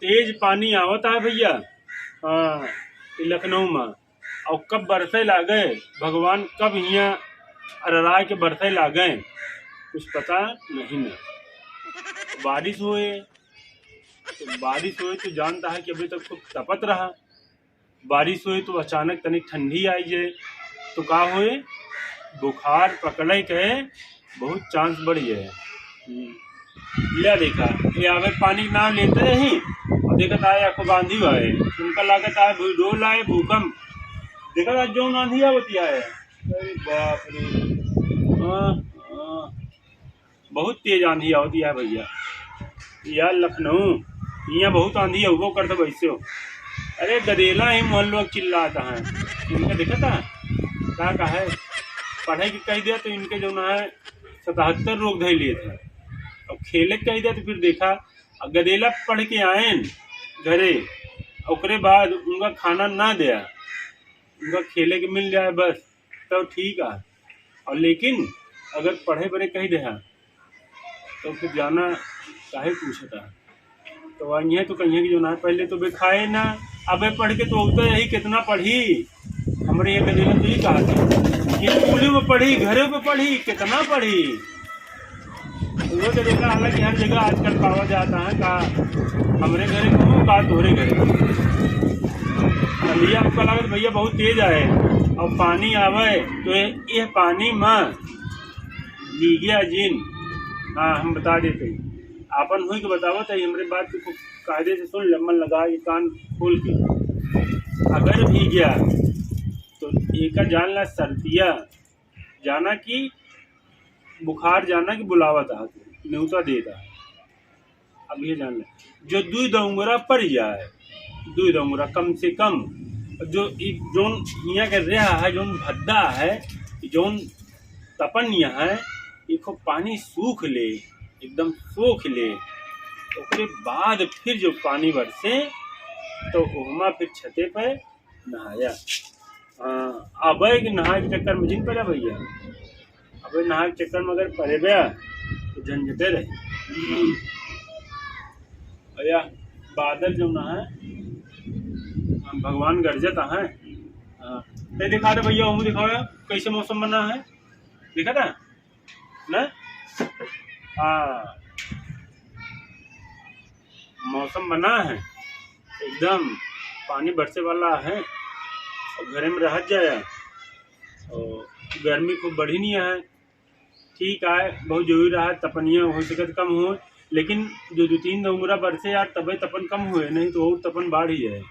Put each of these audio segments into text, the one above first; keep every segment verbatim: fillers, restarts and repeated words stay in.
तेज पानी आवत है भइया, हाँ, ई लखनऊ में। और कब बरसे लागे, भगवान कब हियाँ अरराय के बरसे लागे, कुछ पता नहीं ना। बारिश होए, तो बारिश होए तो जानता है कि अभी तक खूब तपत रहा। बारिश होए तो अचानक तनिक ठंडी आई जाए, तो का होए, बुखार पकड़े के बहुत chance बढ़ जाए। हम्म। या देखा, ये आवे पानी के नाम लेते रही, और देखत आए आपको बांधी हुआ है, उनका लागत आए भूडोल आए, भूकंप। देखत आज जौन आंधी आवती है, अरे बाप रे, हाँ, हाँ, बहुत तेज आंधी आवती है भइया। यार लखनऊ, हियाँ बहुत आंधी अउबो करत वैसे हो। अरे गदेला ही मोहल्लो चिल्लात है, इनका देखत है, का कहे, पढ़े के कह दिया तो इनके जौन है सतहत्तर रोग धइ लेत है। अब खेले के कह दिया तो फिर देखा, अब गदेला पढ़ के आएन घरे, ओकरे बाद उनका खाना ना दिया, उनका खेले के मिल जाए बस, तब ठीक है। और लेकिन अगर पढ़े बरे कह दे, तो फिर जाना काहे पूछता? तो वहीं तो कहिए कि जौन है पहले तो बे खाए ना, अबे पढ़ के तो होता यही कितना पढ़ी, हमरे ये गदेला तो ही कहा था कि स्कूल में पढ़ी, घरे पे पढ़ी, कितना पढ़ी। वो तो देखा, हालांकि हर जगह आजकल पावा जाता है का, हमरे घरे को का तोहरे घरे। भैया आपका लागत भैया बहुत तेज आए और पानी आवे तो ये, ये पानी में भीग्या जिन, हाँ, हम बता देते हैं। आपन हुई के बतावत है, हमरे बात को खूब कायदे से सुन ले, मन लगा के, कान खोल के। अगर भीग्या, तो एका जान ला सर्दिया, जाना कि बुखार, जाना कि बुलावत आ, नेवता देता। अब ये जान ले, जो दुई दौंगरा पड़ जाए, दुई दौंगरा कम से कम, जो ई जौन हियाँ के रेहा है, जौन भद्दा है, जौन तपनिया है, इको पानी सूख ले, एकदम सूख ले, ओकरे बाद फिर जो पानी बरसे, तो ओहमा फिर छते पे नहाया। हाँ, अब एक नहाए के चक्कर में जिन पड़ा भैया, अब नहाए के चक्कर में अगर पड़े बे, तो झंझटे रहे। भैया, बादल जो ना है, भगवान गरजत है। हाँ, ते दिखा दे भैया, हमू दिखाओ यार, कैसे मौसम बना है, देखा था ना? हाँ, मौसम बना है, एकदम पानी बरसे वाला है, और घरे में रह जाए, और गर्मी खूब बढ़ी नहीं है। ठीक है, बहुत जरूरी रहा, तपनिया हो सके तो कम हो, लेकिन जो दो तीन दौंगरा बरसे यार, तबे तपन कम होए, नहीं तो और तपन बढ़ ही जाए।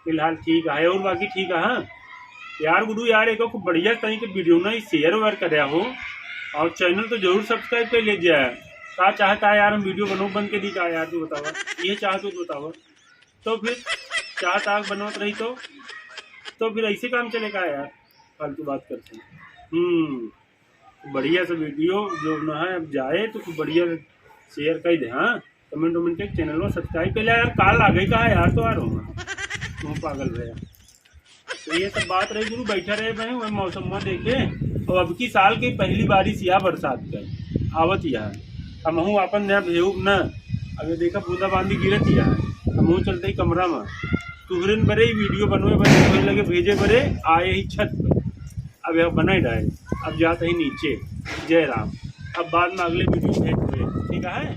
फिलहाल ठीक है, और बाकी ठीक है। हाँ यार गुरु यार, एक खूब बढ़िया कहीं के video ना share वेयर करे हो, और channel तो जरूर subscribe कर लीजिए। का चाहता है यार, हम video बनऊ बन के दी का यार, तू बतावा, ये चाहत हो तो बतावा। तो फिर चाहत आग बनवत रही तो, तो फिर ऐसे काम चले का यार, फालतू बात करते हैं। हम्म, बढ़िया सा video जो ना है, अब जाए तो खूब बढ़िया share कर दे। हाँ, comment वमेंट के, channel को subscribe कर ले यार। काल आ गई कहा यार, तो आ रहा हूँ, तुम पागल भैया। तो ये सब बात रही गुरु, बैठा रहे भाई, वही मौसम में देखे। और अब की साल की पहली बारिश या बरसात का आवत या है। हमहू अपन नया भेहूब न, अब ये देखा बूंदा बांदी गिरत या है। हमहू चलते ही कमरा में तुहरेन बरे ही video बनवे बरे, तुहरे लगे भेजे बरे, आए ही छत पर। अब यह बनाए डाए, अब जाते ही नीचे। जय राम। अब बाद में अगले video भेज दे, ठीक है?